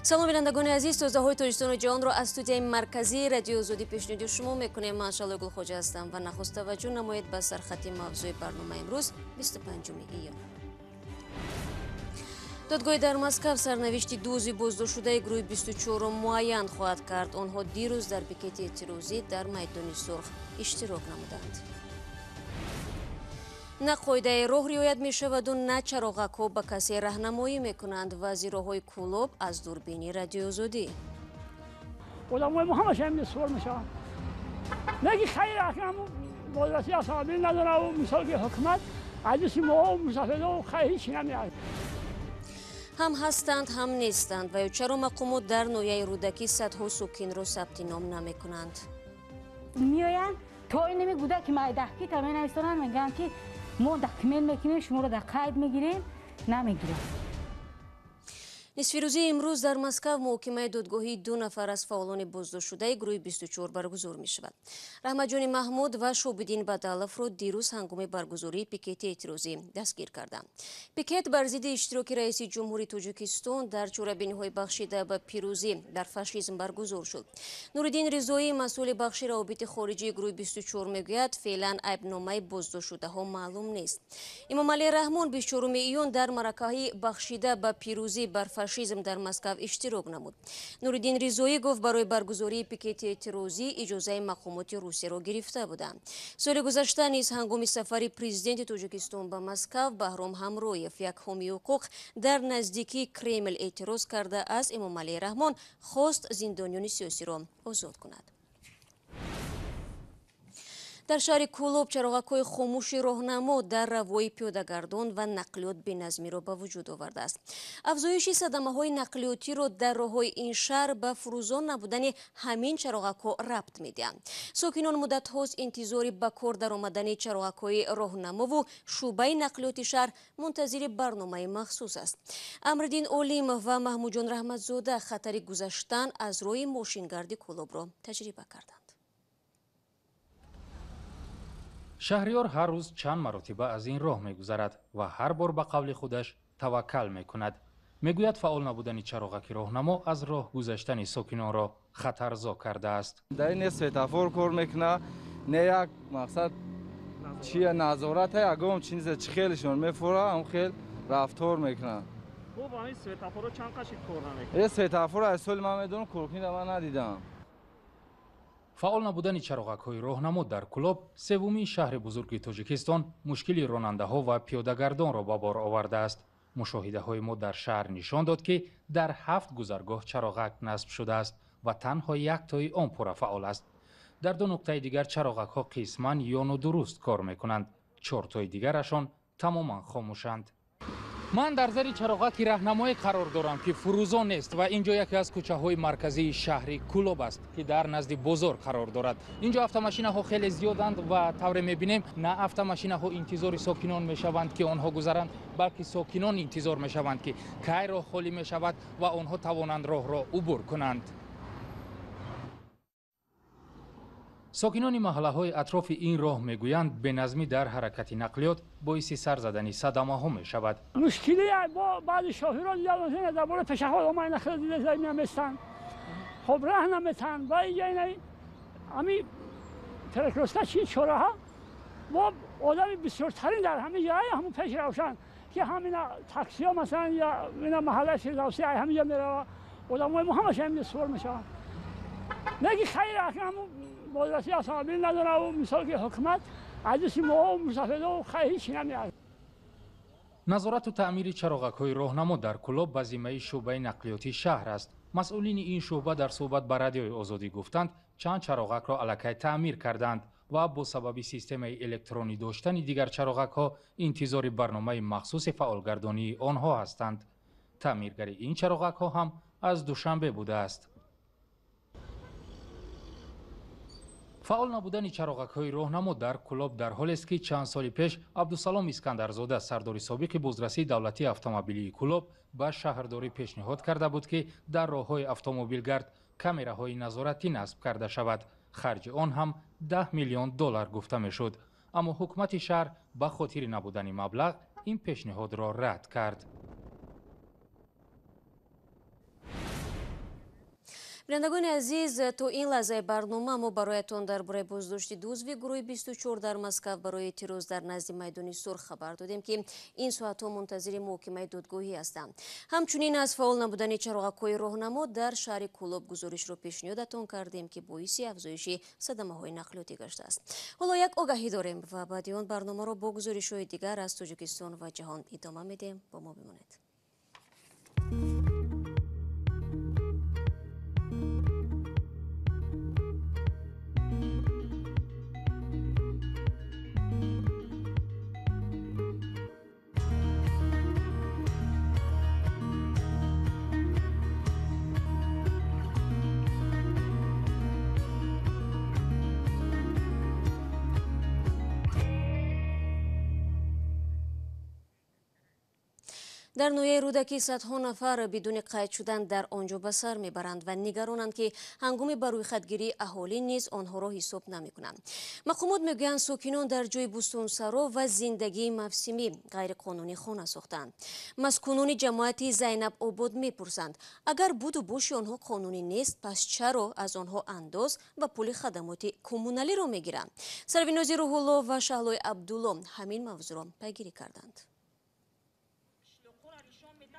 Салом бинандагони азиз, тозаҳои Тоҷикистону ҷаҳонро аз студияи марказии Радиои Озодӣ пешниҳоди шумо мекунем. Ман Шалои Гулхоҷа ҳастам ва нахуст таваҷҷӯҳ намоед ба сархати мавзӯи барномаи имрӯз 25 июн. Додгоҳи дар Москав сарнавишти дӯзи боздоштшудаи гурӯҳи 24-ро муайян хоҳад кард. Онҳо дирӯз дар пикети эътирозӣ дар майдони Сурх иштирок намуданд. На қоидаи роҳ риоят мешаваду на чароғакҳо ба касе раҳнамоӣ мекунанд. Вазъи роҳҳои Кӯлоб аз дурбини Радиои Озодӣ. Одамои мо ҳамаша ҳамин суор мешаванд. Неки хайр ҳамун бозрасии автомобил надорад, мисол ки ҳукумат аз мо мусофирҳо хайр ҳеч намеяд. Ҳам ҳастанд, ҳам нестанд. Ва ё чаро мақомот дар ноҳияи Рӯдакӣ садҳо сокинро сабти ном намекунанд? Меоянд то ин намегӯда ки майдаҳки та менависонанд, мегӯянд ки мо документ мекунем, шуморо дар қайд мегирем, намегирем. Нисфирӯзии имрӯз дар Москав муҳокимаи додгоҳии ду нафар аз фаъолони боздоштшудаи гурӯҳи 24 баргузор мешавад. Раҳматҷони Маҳмуд ва Шобиддин Бадаловро дирӯз ҳангоми баргузории пикети эътирозӣ дастгир карданд. Пикет бар зидди иштироки раиси ҷумҳури Тоҷикистон дар чорабиниҳои бахшида ба пирӯзӣ дар фашизм баргузор шуд. Нуриддин Ризоӣ, масъули бахши равобити хориҷии гурӯҳи 24, мегӯяд феълан айбномаи боздоштшудаҳо маълум нест. Эмомалӣ Раҳмон 24 июн дар маъракаҳои бахшида ба пирӯзӣ бар фашизм дар Москав иштирок намуд. Нуриддин Ризоӣ гуфт барои баргузории пикети эътирозӣ иҷозаи мақомоти Русияро гирифта буданд. Соли гузашта низ ҳангоми сафари президенти Тоҷикистон ба Москав Баҳром Ҳамроев, як ҳомии ҳуқуқ, дар наздикии Кремл эътироз карда аз Эмомалӣ Раҳмон хост зиндониёни сиёсиро озод кунад. Дар шаҳри Кӯлоб чароғакҳои хомӯши роҳнамо дар равои пиёдагардон ва нақлиёт беназмиро ба вуҷуд овардааст. Афзоиши садамаҳои нақлиётиро дар роҳҳои ин шаҳр ба фурӯзон набудани ҳамин чароғакҳо рабт медиҳанд. Сокинон муддатҳост интизори ба кор даромадани чароғакҳои роҳнамову шӯъбаи нақлиёти шаҳр мунтазири барномаи махсус аст. Амриддин Олимов ва Маҳмудҷон Раҳматзода хатари гузаштан аз роҳи мошингарди Кӯлобро таҷриба карданд. Шаҳриёр ҳар рӯз чанд маротиба аз ин роҳ мегузарад ва ҳар бор ба қавли худаш таваккал мекунад. Мегӯяд фаъол набудани чароғаки роҳнамо аз роҳ гузаштани сокинонро хатарзо кардааст. Дар ин не светофор кор мекунад, не як мақсад чия назората, ягон чизе чӣ хелешон мефура, ҳам хел рафтор мекунад. Хуб, ҳамин светофорро чанд қашид кор намекунад? Э светофор аз соли ман медонам, коркунида ман надидам. Фаъол набудани чароғакҳои роҳнамо дар Кӯлоб, севумин шаҳри бузурги Тоҷикистон, мушкили ронандаҳо ва пиёдагардонро ба бор овардааст. Мушоҳидаҳои мо дар шаҳр нишон дод, ки дар 7 гузаргоҳ чароғак насб шудааст ва танҳо яктои он пурра фаъол аст. Дар ду нуқтаи дигар чароғакҳо қисман ё нодуруст кор мекунанд. 4тои дигарашон тамоман хомӯшанд. Ман дар зери чароғаки раҳнамоӣ қарор дорам, ки фурӯзон нест ва ин ҷо яке аз кӯчаҳои марказии шаҳри Кӯлоб аст, ки дар назди бозор қарор дорад. Ин ҷо автомашинаҳо хеле зиёданд ва тавре мебинем, на автомашинаҳо интизори сокинон мешаванд, ки онҳо гузаранд, балки сокинон интизор мешаванд, ки кай роҳ холӣ мешавад ва онҳо тавонанд роҳро убур кунанд. Сокинони маҳаллаҳои атрофи ин роҳ мегӯянд, беназмӣ дар ҳаракати нақлиёт боиси сар задани садамаҳо мешавад. Мушкиле бо баъзи шофирон дида дар бораи пешаход омаи нақлиёт дида наместанд, хоб раҳ наметанд. Ва инҷа ина ҳами перекрёстка чи чораҳа бо одами бисёртарин дар ҳамин ҷай ҳамун пеш равшан ки ҳамина таксиҳо масалан я ина маҳаллаи Фирдавсӣ ҳамин ҷо мерава. Одамои мо ҳамаша ҳамин суор мешаванд. Неки хайр ҳамун бозрасии автомобил надорад, мисол ки ҳукумат аз мо мусофирҳо хайр ҳеч намеяд. Назорату таъмири чароғакҳои роҳнамо дар Кӯлоб ба зиммаи шӯъбаи нақлиёти шаҳр аст. Масъулини ин шӯъба дар суҳбат ба Радиои Озодӣ гуфтанд, чанд чароғакро аллакай таъмир карданд ва бо сабаби системаи электронӣ доштани дигар чароғакҳо интизори барномаи махсуси фаъолгардонии онҳо ҳастанд. Таъмиргари ин чароғакҳо ҳам аз Душанбе будааст. Фаъол набудани чароғакҳои роҳнамо дар Кӯлоб дар ҳолест, ки чанд соли пеш Абдусалом Искандарзода, сардори собиқи бозрасии давлатии автомобилии Кӯлоб, ба шаҳрдорӣ пешниҳод карда буд, ки дар роҳҳои автомобилгард камераҳои назоратӣ насб карда шавад. Харҷи он ҳам 10 миллион доллар гуфта мешуд. Аммо ҳукумати шаҳр ба хотири набудани маблағ ин пешниҳодро рад кард. Бинандагони азиз, то ин лаҳзаи барнома мо бароятон дар бораи боздошти ду узви гурӯҳи 24 дар Москав барои эътироз дар назди майдони Сурх хабар додем, ки ин соатҳо мунтазири муҳокимаи додгоҳӣ ҳастанд. Ҳамчунин аз фаъол набудани чароғакҳои роҳнамо дар шаҳри Кӯлоб гузоришро пешниҳодатон кардем, ки боиси афзоиши садамаҳои нақлиётӣ гаштааст. Ҳоло як огаҳӣ дорем ва баъди он барномаро бо гузоришҳои дигар аз Тоҷикистон ва ҷаҳон идома медиҳем. Бо мо бимонед. Дар ноҳияи Рӯдакӣ садҳо нафар бидуни қайд шудан дар он ҷо ба сар мебаранд ва нигаронанд, ки ҳангоми ба рӯйхатгирии аҳолӣ низ онҳоро ҳисоб намекунанд. Мақомот мегӯянд, сокинон дар ҷои бӯстонсаро ва зиндагии мавсимӣ ғайриқонунӣ хона сохтаанд. Маскунони ҷамоати Зайнабобод мепурсанд, агар буду боши онҳо қонунӣ нест, пас чаро аз онҳо андоз ва пули хадамоти коммуналиро мегиранд? Сарвинози Рӯҳулло ва Шаҳлои Абдулло ҳамин мавзӯъро пайгирӣ карданд.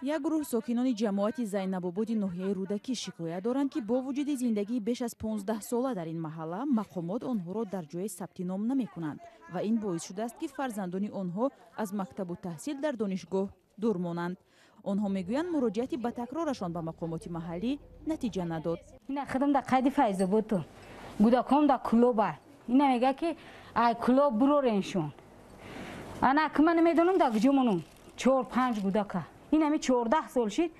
Як гурӯҳ сокинони ҷамоати Зайнабободи ноҳияи Рӯдакӣ шикоят доранд, ки бо вуҷуди зиндагии беш аз 15 сола дар ин маҳалла мақомот онҳоро дар ҷои сабти ном намекунанд ва ин боис шудааст, ки фарзандони онҳо аз мактабу таҳсил дар донишгоҳ дур монанд. Онҳо мегӯянд, муроҷиати ба такрорашон ба мақомоти маҳаллӣ натиҷа надод. Ина худам дар қайди Файзободту, гудаком дар Кӯлоба. Ина мега, ки ай Кӯлоб бурореншон. Ана ки ман намедонам дар куҷо монум. Чор панҷ гудака. Ин ами 14 сол шид,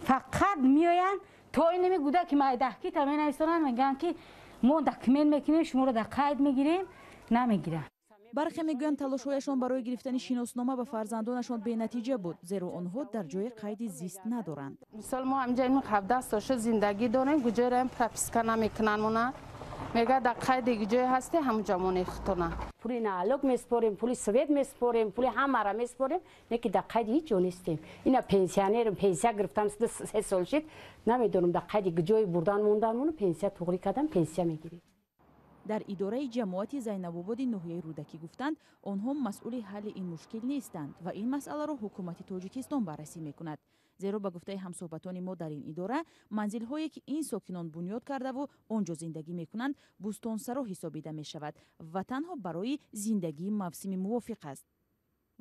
фақат меоянд то инами гудаки майдаҳки та менависонанд, мегӯянд, ки мо документ мекунем, шуморо дар қайд мегирем, намегиранд. Бархе мегӯянд, талошҳояшон барои гирифтани шиноснома ба фарзандонашон бенатиҷа буд, зеро онҳо дар ҷои қайди зист надоранд. Мисол, мо ҳамҷа ин 17 сол шуд зиндагӣ дорем, куҷоераем прописка намекунанд мона. Мега, дар қайди ҷое ҳасте, ҳамунҷа монеи худтона. Пули налог меспорем, пули свет меспорем, пули ҳамаро меспорем, не ки дар қайди ҳеҷ ҷо нестем. Ина пенсионерам, пенсия гирифтам, 3 сол шид, намедонам дар қайди ҷое бурдан мондан мону пенсия туғрӣ кардам, пенсия мегирем. Дар идораи ҷамоати Зайнабободи ноҳияи Рӯдакӣ гуфтанд, онҳо масъули ҳалли ин мушкил нестанд ва ин масъаларо ҳукумати Тоҷикистон баррасӣ мекунад. Зеро ба гуфтаи ҳамсӯҳбатони мо дар ин идора, манзилҳое ки ин сокинон бунёд кардаву он ҷо зиндагӣ мекунанд, бӯстонсаро ҳисобида мешавад ва танҳо барои зиндагии мавсимӣ мувофиқ аст.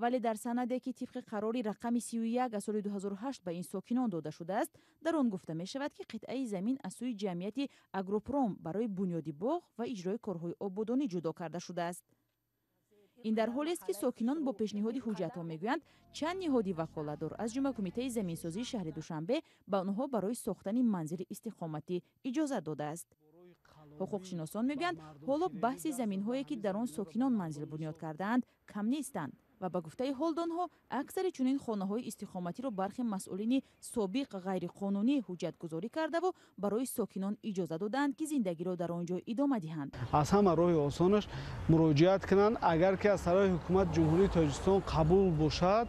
Вале дар санаде, ки тибқи қарори рақами 31 аз соли 2008 ба ин сокинон дода шудааст, дар он гуфта мешавад, ки қитъаи замин аз сӯи ҷамъияти Агропром барои бунёди боғ ва иҷрои корҳои ободонӣ ҷудо карда шудааст. Ин дар ҳолест, ки сокинон бо пешниҳоди ҳуҷҷатҳо мегӯянд, чанд ниҳоди ваколатдор, аз ҷумла Кумитаи заминсозии шаҳри Душанбе, ба онҳо барои сохтани манзили истиқоматӣ иҷозат додааст. Ҳуқуқшиносон мегӯянд, ҳоло баҳси заминҳое, ки дар он сокинон манзил бунёд кардаанд, кам нестанд ва ба гуфтаи ҳолдонҳо аксари чунин хонаҳои истиқоматиро бархе масъулини собиқ ғайриқонунӣ ҳуҷҷатгузорӣ кардаву барои сокинон иҷоза додаанд, ки зиндагиро дар он ҷо идома диҳанд. Аз ҳама роҳи осонаш муроҷиат кунанд, агар ки аз тарафи ҳукумати Ҷумҳурии Тоҷикистон қабул бошад,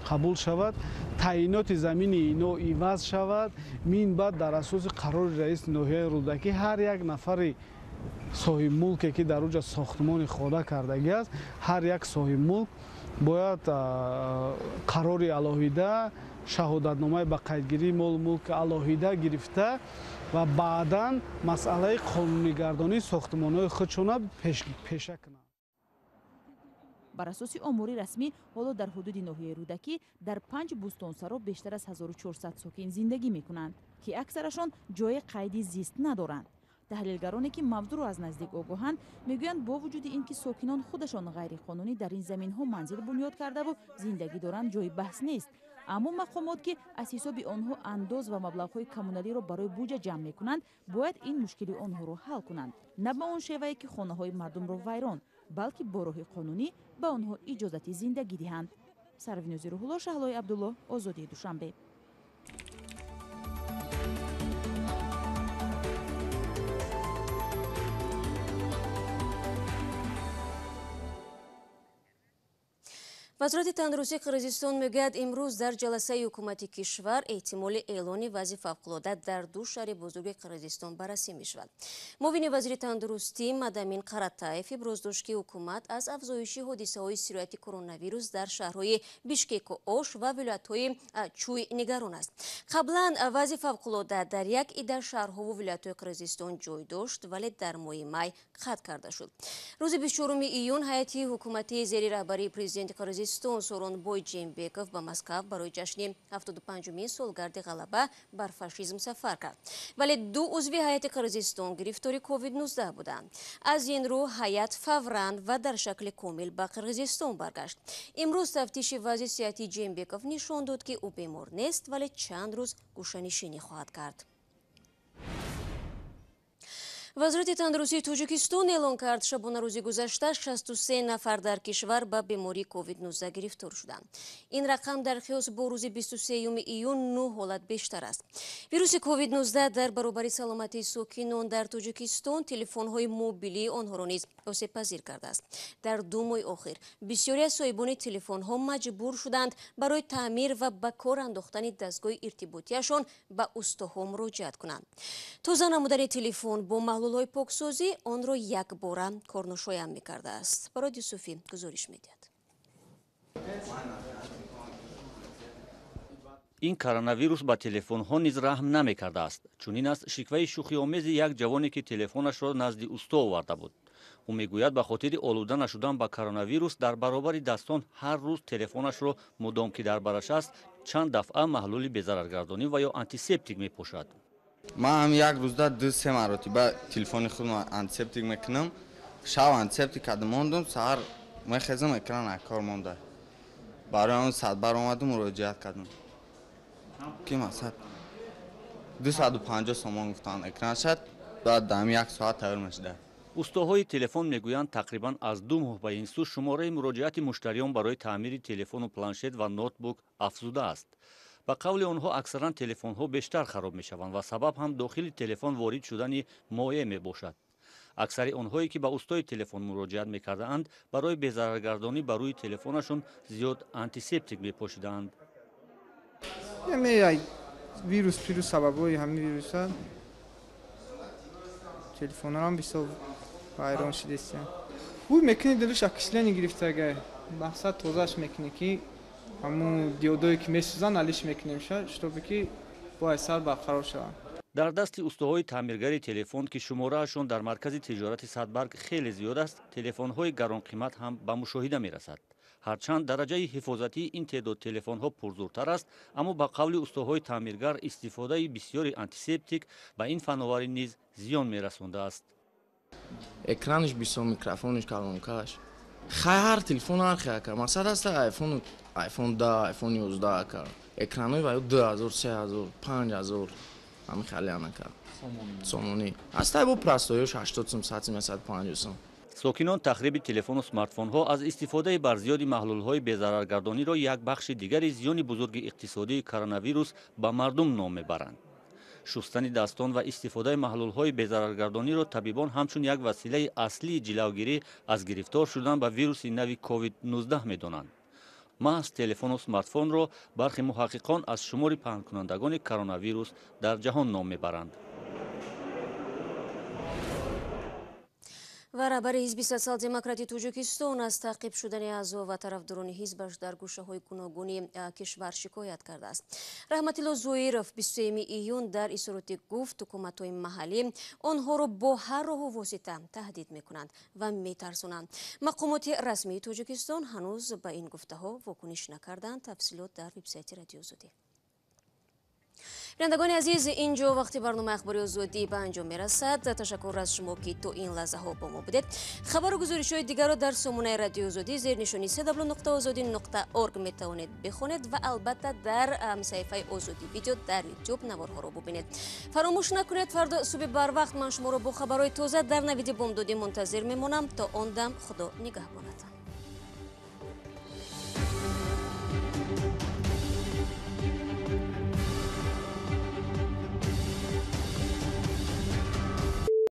қабул шавад, таъиноти замини ино иваз шавад. Мин баъд дар асоси қарори раиси ноҳияи Рӯдакӣ ҳар як нафари соҳибмулке, ки дар уҷа сохтмони хона кардагӣ аст, ҳар як соҳибмулк бояд қарори алоҳида, шаҳодатномаи ба қайдгирии молу мулк алоҳида гирифта ва баъдан масъалаи қонунигардонии сохтмонҳои худшона пеша кунанд. Бар асоси омори расмӣ, ҳоло дар ҳудуди ноҳияи Рӯдакӣ дар панҷ бӯстонсаро бештар аз 1400 сокин зиндагӣ мекунанд, ки аксарашон ҷои қайди зист надоранд. Таҳлилгароне, ки мавзӯъро аз наздик огоҳанд, мегӯянд, бо вуҷуди ин ки сокинон худашон ғайриқонунӣ дар ин заминҳо манзил бунёд кардаву зиндагӣ доранд, ҷои баҳс нест, аммо мақомот, ки аз ҳисоби онҳо андоз ва маблағҳои коммуналиро барои буҷа ҷамъ мекунанд, бояд ин мушкили онҳоро ҳал кунанд, на ба он шевае, ки хонаҳои мардумро вайрон, балки бо роҳи қонунӣ ба онҳо иҷозати зиндагӣ диҳанд. Сарвинози Рӯҳулло, Шаҳлои Абдулло, Озодии, Душанбе. Вазорати тандурустии Қирғизистон мегӯяд, имрӯз дар ҷаласаи ҳукумати кишвар эҳтимоли эълони вазъи фавқулода дар ду шаҳри бузурги Қирғизистон баррасӣ мешавад. Муовини вазири тандурустӣ Мадамин Қаратаев иброз дошт, ки ҳукумат аз афзоиши ҳодисаҳои сирояти коронавирус дар шаҳрҳои Бишкеку Ош ва вилоятҳои Чуй нигарон аст. Қаблан вазъи фавқулода дар як ида шаҳрҳову вилоятҳои Қирғизистон ҷой дошт, вале дар моҳи май қатъ карда шуд. Рӯзи 24 июн ҳайати ҳукуматии зери раҳбарии президенти Қирғизистон Сооронбой Жээнбеков ба Москав барои ҷашни 75-умин солгарди ғалаба бар фашизм сафар кард. Вале ду узви ҳайати Қирғизистон гирифтори COVID-19 буданд. Аз ин рӯ ҳайат фавран ва дар шакли комил ба Қирғизистон баргашт. Имрӯз тафтиши вазъи сиҳатии Жээнбеков нишон дод, ки ӯ бемор нест, вале чанд рӯз гӯшанишинӣ хоҳад кард. Вазорати тандурустии Тоҷикистон эълон кард, шабонарӯзи гузашта 63 нафар дар кишвар ба бемории COVID-19 гирифтор шуданд. Ин рақам дар қиёс бо рӯзи 23 июн 9 ҳолат бештар аст. Вируси COVID-19 дар баробари саломатии сокинон дар Тоҷикистон телефонҳои мобилии онҳоро низ осебпазир кардааст. Дар ду моҳи охир бисёре аз соҳибони телефонҳо маҷбур шуданд барои таъмир ва ба кор андохтани дастгоҳи иртиботияшон ба устоҳо муроҷиат кунанд. Тоза намудани телефон бо маҳлулҳои поксозӣ онро якбора корношоям мекардааст. Барод Юсуфӣ гузориш медиҳад. Ин коронавирус ба телефонҳо низ раҳм намекардааст. Чунин аст шикваи шӯхиомези як ҷавоне, ки телефонашро назди усто оварда буд. Ӯ мегӯяд, ба хотири олуда нашудан ба коронавирус дар баробари дастон ҳар рӯз телефонашро мудом ки дар бараш аст чанд дафъа маҳлули безараргардонӣ ва ё антисептик мепошад. Ман ҳам як рӯзда 2-3 маротиба телефони худро антисептик мекунам. Шаб антисептик карда мондум, саҳар мехезам, экран кор монда. Барои он садбар омадум, муроҷиат кардам. Ки мақсад 250 сомон гуфтанд экран шад, баъд дар як соат тайёр мешуда. Устоҳои телефон мегӯянд, тақрибан аз 2 моҳ ба ин сӯ шумораи муроҷиати муштариён барои таъмири телефону планшет ва ноутбук афзудааст. Ба қавли онҳо аксаран телефонҳо бештар хароб мешаванд ва сабаб ҳам дохили телефон ворид шудани моеъ мебошад. Аксари онҳое ки ба устои телефон муроҷиат мекардаанд, барои безараргардонӣ ба рӯи телефонашон зиёд антисептик мепошидаанд. Вирус пирус сабабҳои ҳамин вируса телефонҳоам бисёр вайрон шудастанд. Ӯ мекунӣ дилаш окисление гирифтага, мақсад тозааш мекунӣ, ки ҳамун диодое ки месӯзанд алиш мекунем, шитобе ки бояд сар барқарор шаванд. Дар дасти устоҳои таъмиргари телефон, ки шумораашон дар маркази тиҷорати Садбарг хеле зиёд аст, телефонҳои гаронқимат ҳам ба мушоҳида мерасад. Ҳарчанд дараҷаи ҳифозатии ин теъдод телефонҳо пурзуртар аст, аммо ба қавли устоҳои таъмиргар истифодаи бисёри антисептик ба ин фановарӣ низ зиён мерасондааст. Экранаш бисёр, микрофонаш, колонкааш. Хай ҳар телефон ҳар хел ака. Мақсад аст iPhone, iPhone 10, iPhone 11 ака. Экранҳои ваё 2000, 3000, 5000 ҳамин хеле ака. Сомонӣ. Аст бо простойш 80 сум, 100 сум, 150 сум. Сокинон тахриби телефону смартфонҳо аз истифодаи барзиёди маҳлулҳои безараргардониро як бахши дигари зиёни бузурги иқтисодии коронавирус ба мардум ном мебаранд. Шустани дастон ва истифодаи маҳлулҳои безараргардониро табибон ҳамчун як василаи аслии ҷилавгирӣ аз гирифтор шудан ба вируси нави COVID-19 медонанд. Маҳз телефону смартфонро бархи муҳаққиқон аз шумори паҳнкунандагони коронавирус дар ҷаҳон ном мебаранд. Ва раҳбари ҳизби Социал-демократи Тоҷикистон аз таъқиб шудани аъзо ва тарафдорони ҳизбаш дар гӯшаҳои гуногуни кишвар шикоят кардааст. Раҳматилло Зоиров 23 июн дар изҳороте гуфт, ҳукуматҳои маҳаллӣ онҳоро бо ҳар роҳу восита таҳдид мекунанд ва метарсонанд. Мақомоти расмии Тоҷикистон ҳанӯз ба ин гуфтаҳо вокуниш накарданд. Тафсилот дар вебсайти Радиои Озодӣ. Бинандагони азиз, инҷо вақти барномаи Ахбори Озодӣ ба анҷом мерасад. Ташаккур аз шумо, ки то ин лаҳзаҳо бо мо будед. Хабару гузоришҳои дигарро дар сомонаи Радиои Озодӣ зери нишони cw.ozodi.org метавонед бихонед ва албатта дар саҳифаи Озодӣ видео дар YouTube наворҳоро бубинед. Фаромӯш накунед, фардо субҳи барвақт ман шуморо бо хабарҳои тоза дар навиди бомдодӣ мунтазир мемонам. То он дам Худо нигаҳбонатон.